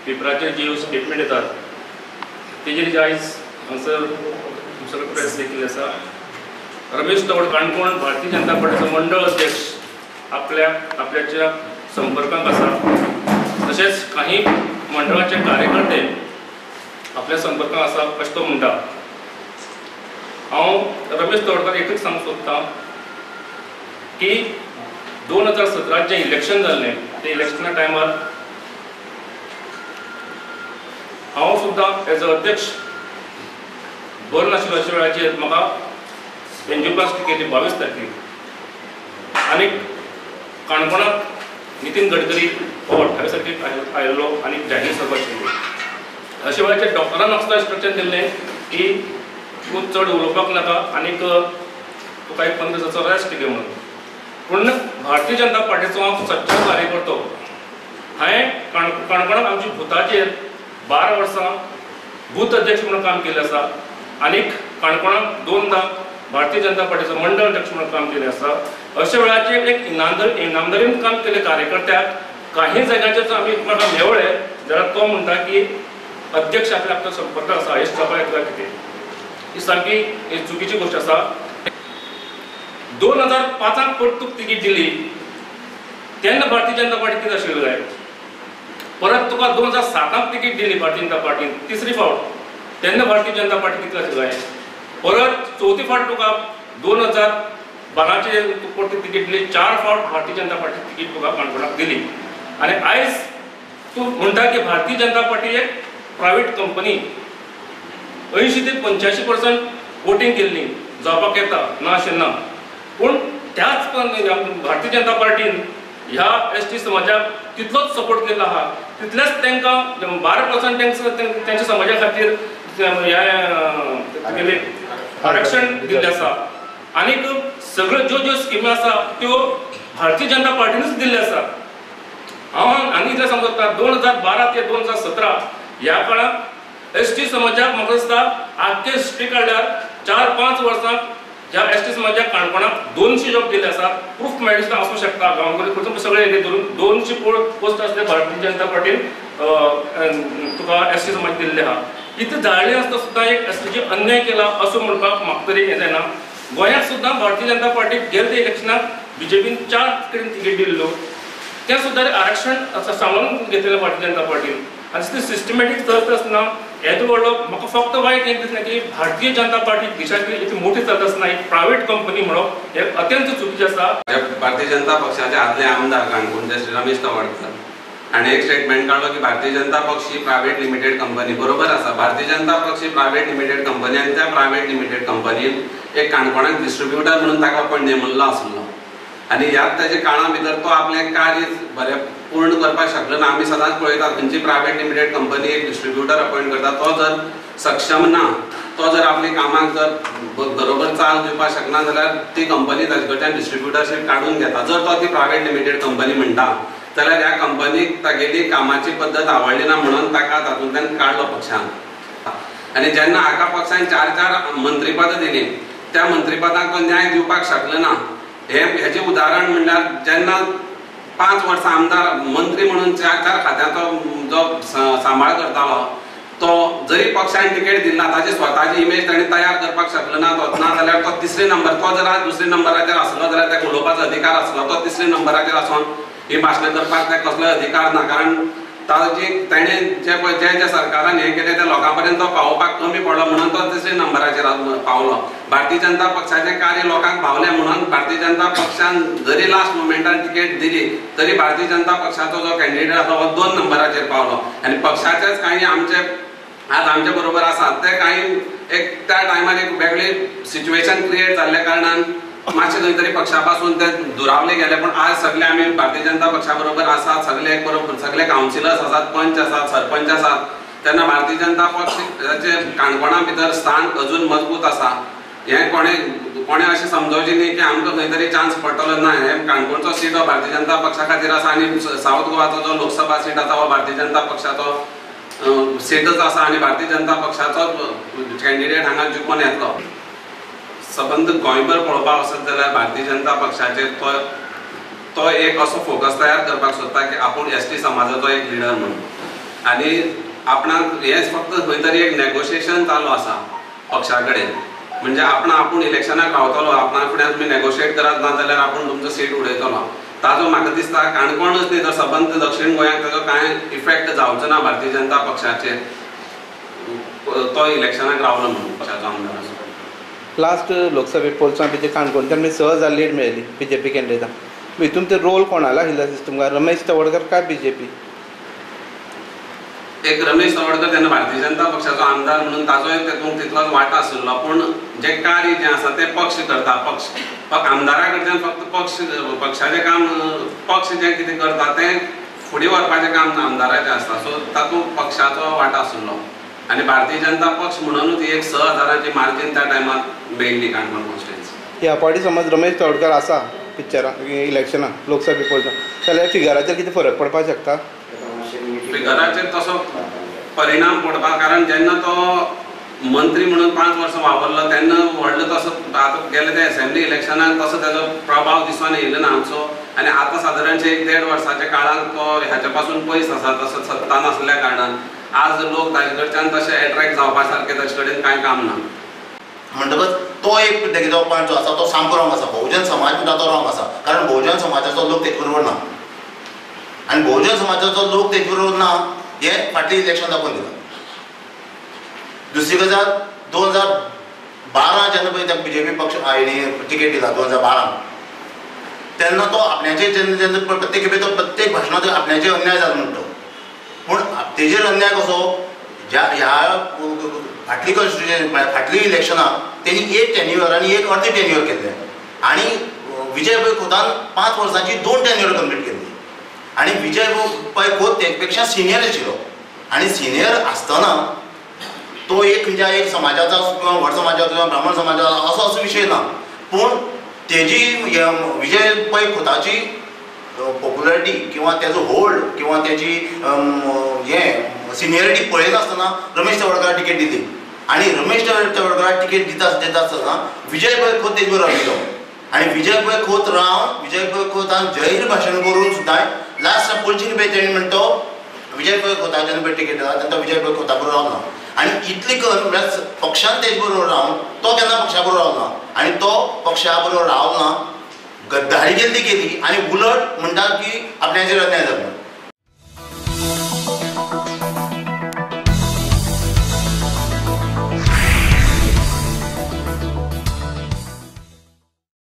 पेपराचेर ज्यो स्टेटमेंट येतात तेजेर आयज हांगसर सगळें प्रेस केल्ली आसा. रमेश तवड काणकोण भारतीय जनता पार्टीचो मंडळ अध्यक्ष आपल्या आपल्याच्या संपर्कांत आसा, तशेंच काही मंडळाचे कार्यकर्ते आपल्या संपर्कांत आसा अशें तो म्हणटा. हांव रमेश तवडकार एकच सांगूंक सोदतां की 2017 जें इलेक्शन जाल्लें ते इलेक्शना टायमार हांव सुद्दां एज अ अध्यक्ष बरो नाशिल्लो. अशा वेळाचेर म्हाका एन्जियोप्लास्टी केली 22 तारखेक आनी काणकोणाक नितीन गडकरी हो 28 तारखेक आयिल्लो आनी जाहीर सभा आशिल्ली. अशा वेळाचेर डॉक्टरान म्हाका इन्स्ट्रक्शन दिल्लें की तूं चड उलोवपाक नाका आनीक तुका एक 15 दिसाचो रेस्ट घे म्हणून. पूण भारतीय जनता पार्टीचो हांव सच्चो कार्यकर्तो. हांवें काणकोणाक आमच्या बुथाचेर 12 वर्सां बूथ अध्यक्ष म्हणून काम केल्लें आसा आनीक काणकोणाक 2दा भारतीय जनता पार्टीचो मंडळ अध्यक्ष म्हणून काम केल्लें आसा. अशा वेळाचेर एक इनामदारीन काम केल्ले कार्यकर्त्याक काही जाग्यांचेर आमी एकमेकांक मेवळे जाल्यार तो म्हणटा की अध्यक्ष आपल्या आपलो संपर्क आसा, हे सभा येतला कितें, ही सामकी चुकीची गोश्ट आसा. 2005 परत तुका तिकीट दिली तेन्ना भारतीय जनता पार्टी कितें आशिल्ली काय, परत तुका 2007 तिकीट दिली भारतीय जनता पार्टीन तिसरी फावट, तेन्ना भारतीय जनता पार्टी कितली आशिल्ली काय, परत चवथी फावट तुका 2012 परत तिकीट दिली, 4 फावट भारतीय जनता पार्टी तिकीट तुका काणकोणाक दिली. आनी आयज तूं म्हणटा की भारतीय जनता पार्टी एक प्रायवेट कंपनी, 80 ते 85% वोटींग केल्ली जावपाक येता ना अशें ना, पूण त्याच भारतीय जनता पार्टीन ह्या एस टी समाजाक तितलोच सपोर्ट केल्लो आहा, तितलेच तांकां 12% तेंच्या समाजा खातीर ह्या आरक्षण दिल्लें आसा. आनीक सगळ्यो ज्यो ज्यो स्किमी आसा त्यो भारतीय जनता पार्टीनूच दिल्ल्यो आसा. हांव आनी इतलें सांगूंक सोदता 2012 ते 2017 ह्या काळांत एस टी समाजाक म्हाका दिसता आख्खे हिस्ट्री काडल्यार 4-5 वर्सां ह्या एस टी समाजाक काणकोणाक 200 जॉब दिल्ले आसात. प्रूफ मेडिसन आसूं शकता, गांवगिरी सगळे एरिया धरून 200 पोस्ट आसले भारतीय जनता पार्टीन तुका एस टी समाज दिल्ले आहा. इतलें जाळ्ळें आसता सुद्दां एक एस टीचेर अन्याय केला असो म्हणपाक म्हाका तरी हें जायना. गोंयांत सुद्दां भारतीय जनता पार्टीक गेले ते इलेक्शनाक बीजेपीन 4 कडेन तिकेट दिल्ल्यो, तें सुद्दां आरक्षण सांबाळून घेतलेलें भारतीय जनता पार्टीन. आनी ते सिस्टमॅटीक चलत आसतना येदो व्हडलो म्हाका फक्त वायट हें दिसना की भारतीय जनता पार्टी देशांतली इतली मोठी चलत आसतना एक प्रायवेट कंपनी म्हणप हें अत्यंत चुकीचें आसा. भारतीय जनता पक्षाचे आदले आमदार काणकोणचे श्री रमेश तवडकर हाणें एक स्टेटमेंट काडलो की भारतीय जनता पक्ष ही प्रायवेट लिमिटेड कंपनी. बरोबर आसा, भारतीय जनता पक्ष ही प्रायवेट लिमिटेड कंपनी आनी त्या प्रायवेट लिमिटेड कंपनीन एक काणकोणाक डिस्ट्रिब्युटर म्हणून ताका आपण नेमल्लो आसलो आनी ह्याच ताच्या काळा भितर तो आपलें कार्य बरें पूर्ण करपाक शकलो ना. आमी सदांच पळयतात खंयची प्रायवेट लिमिटेड कंपनी एक डिस्ट्रिब्युटर अपॉयंट करता, तो जर सक्षम ना, तो जर आपल्या कामाक जर बरोबर चाल दिवपाक शकना जाल्यार ती कंपनी ताचे कडच्यान डिस्ट्रिब्युटरशीप काडून घेता. जर तो ती प्रायवेट लिमिटेड कंपनी म्हणटा जाल्यार ह्या कंपनीक तागेली कामाची पद्दत आवडली ना म्हणून ताका तातूंतल्यान काडलो पक्षान. आनी जेन्ना हाका पक्षान 4-4 मंत्रीपदां दिलीं त्या मंत्रीपदाक तो न्याय दिवपाक शकलो ना. हे हेजें उदाहरण म्हणल्यार जेन्ना 5 वर्सां आमदार मंत्री म्हणून 4-4 खात्याचो जो सांबाळ करतालो तो जरी पक्षान तिकेट दिली ना ताची स्वताची इमेज ताणें तयार करपाक शकलो ना. तो ना जाल्यार तो तिसरे नंबर, तो जर आज दुसरे नंबराचेर आसलो जाल्यार ताका उलोवपाचो अधिकार आसलो, तो तिसरे नंबराचेर आसून ही भाशणां करपाक ताका कसलोय अधिकार ना. कारण ताजी ताणें जे जे जे सरकारान हें केलें त्या लोकां पर्यंत तो पावोवपाक कमी पडलो म्हणून तो तिसरे नंबराचेर पावलो. भारतीय जनता पक्षाचें कार्य लोकांक भावलें म्हणून भारतीय जनता पक्षान जरी लास्ट मुमेंटान तिकेट दिली तरी भारतीय जनता पक्षाचो जो कॅन्डिडेट आसा हो 2 नंबराचेर पावलो. आनी पक्षाचेच काही आमचे आज आमचे बरोबर आसात ते काही एक त्या टायमार एक वेगळी सिच्युएशन क्रिएट जाल्ल्या कारणान मातशे खंय तरी पक्षा पासून ते दुरावले गेले. पण आज सगळे आमी भारतीय जनता पक्षा बरोबर आसात, सगळे बरोबर सगळे कावन्सिलर्स आसात, पंच आसात, सरपंच आसात. तेन्ना भारतीय जनता पक्षाचे काणकोणा भितर स्थान अजून मजबूत आसा. हें कोणें अशें समजोवचें न्ही की आमकां खंय तरी चान्स पडटलो ना. हें काणकोणचो सीट हो भारतीय जनता पक्षा खातीर आसा आनी सावथ गोवाचो जो लोकसभा सीट आसा हो भारतीय जनता पक्षाचो सीटच आसा आनी भारतीय जनता पक्षाचो कॅन्डिडेट हांगा जिखून येतलो. सबंद गोंयभर पळोवपाक वचत जाल्यार भारतीय जनता पक्षाचेर तो एक असो फोकस तयार करपाक सोदता की आपूण एस टी समाजाचो एक लिडर म्हणून. आनी आपणाक हें फक्त खंय तरी एक नेगोशिएशन चालू आसा पक्षा कडेन, म्हणजे आपण आपूण इलेक्शनाक रावतलो, आपणा फुड्यान तुमी नेगोशिएट करात ना जाल्यार आपूण तुमचो सीट उडयतलो. ताजो म्हाका दिसता काणकोणच न्ही तर सबंद दक्षिण गोंयाक ताजो कांय इफेक्ट जावचो ना भारतीय जनता पक्षाचेर, तो इलेक्शनाक रावलो म्हणून पक्षाचो आमदार आसा. लास्ट लोकसभे पोल्सां पळय काणकोणच्यान 6,000 लीड मेळ्ळी बीजेपी कॅन्डिडेटाक, हितून ते रोल कोणाला आशिल्लो दिसता तुमकां, रमेश तवडकर काय बीजेपी? एक रमेश तवडकर तेन्ना भारतीय जनता पक्षाचो आमदार म्हणून ताजोय तातूंत तितलोच वांटो आशिल्लो, पूण जें कार्य जें आसा तें पक्ष करता. पक्ष आमदारा कडच्यान फक्त पक्षाचें काम, पक्ष जें कितें करता तें फुडें व्हरपाचें काम आमदाराचें आसता. सो तातूंत पक्षाचो वांटो आशिल्लो आनी भारतीय जनता पक्ष म्हणूनच एक 6,000 मार्जीन त्या टायमार मेळ्ळी काणकोण कॉन्स्टिट्युएन्सी. ह्या फावटी समज रमेश तवडकर आसा पिक्चराक इलेक्शनाक लोकसभे पोल्साक जाल्यार फिगराचेर कितें फरक पडपाक शकता? फिगराचेर तसो परिणाम पडपा, कारण जेन्ना तो मंत्री म्हणून 5 वर्सां वावरलो तेन्ना व्हडलो तसो आतां गेले ते असेंब्ली इलेक्शनाक तसो ताजो प्रभाव दिसून येयलो ना आमचो. आनी आतां सादारणशे 1-1.5 वर्साच्या काळांत तो ह्याच्या पासून पयस आसा, तसो सत्ता नासल्या कारणान आज लोक ताजे कडच्यान तशे एट्रेक्ट जावपा सारके ताजे कडेन कांय काम ना. म्हणटकच तो एक तेजो पॉयंट जो आसा तो सामको रॉंग आसा. बहुजन समाज म्हणटा तो रॉंग आसा, कारण बहुजन समाजाचो लोक तेज बरोबर ना आनी बहुजन समाजाचो लोक तेज बरोबर ना हें फाटलें इलेक्शन दाखोवन दिलां. दुसरी गजाल 2012 जेन्ना पळय त्या बीजेपी पक्ष हाणें टिकेट दिला 2012 तेन्ना तो आपल्याचेर जेन्ना जेन्ना प्रत्येक खेपे तो प्रत्येक भाशणांत आपल्याचेर अन्याय जाला म्हणटा, पूण तेजेर अन्याय कसो, ज्या ह्या फाटली कॉन्स्टिट्युएन्सी फाटली इलेक्शनां तेणी 1 टेन्युअर आनी 1 अर्दे टेन्युअर केल्लें आनी विजय पै खोतान 5 वर्सांची 2 टेन्युअर कंप्लीट केल्ली आनी विजय पै खोत तेज पेक्षा सिनियर आशिल्लो आनी सिनियर आसतना तो एक खंयच्या एक समाजाचो किंवा व्हड समाजाचो किंवा ब्राह्मण समाजाचो असो असो विशय ना, पूण तेजी विजय पै खोताची पॉप्युलरिटी किंवा तेजो होल्ड किंवा तेजी हें सिनियरिटी पळयनासतना रमेश तवडकराक टिकेट दिली आनी रमेश तवडकराक टिकेट दिता दिता आसतना विजय पै खोत तेज बरोबर राविल्लो आनी विजय पै खोत रावन विजय पै खोतान जाहीर भाशण करून सुद्दां लास्ट 25 रुपया तेणी म्हणटा विजय पै खोताक जेन्ना पळय टिकेट दिला तेन्ना विजय पै खोता बरोबर रावना आनी इतली करून म्हळ्यार पक्षान तेज बरोबर रावन तो केन्ना पक्षा बरोबर रावना आनी तो पक्षा बरोबर रावना, गद्दारी केली ती केली आनी उलट म्हणटा की आपल्याचेर अन्याय जालो.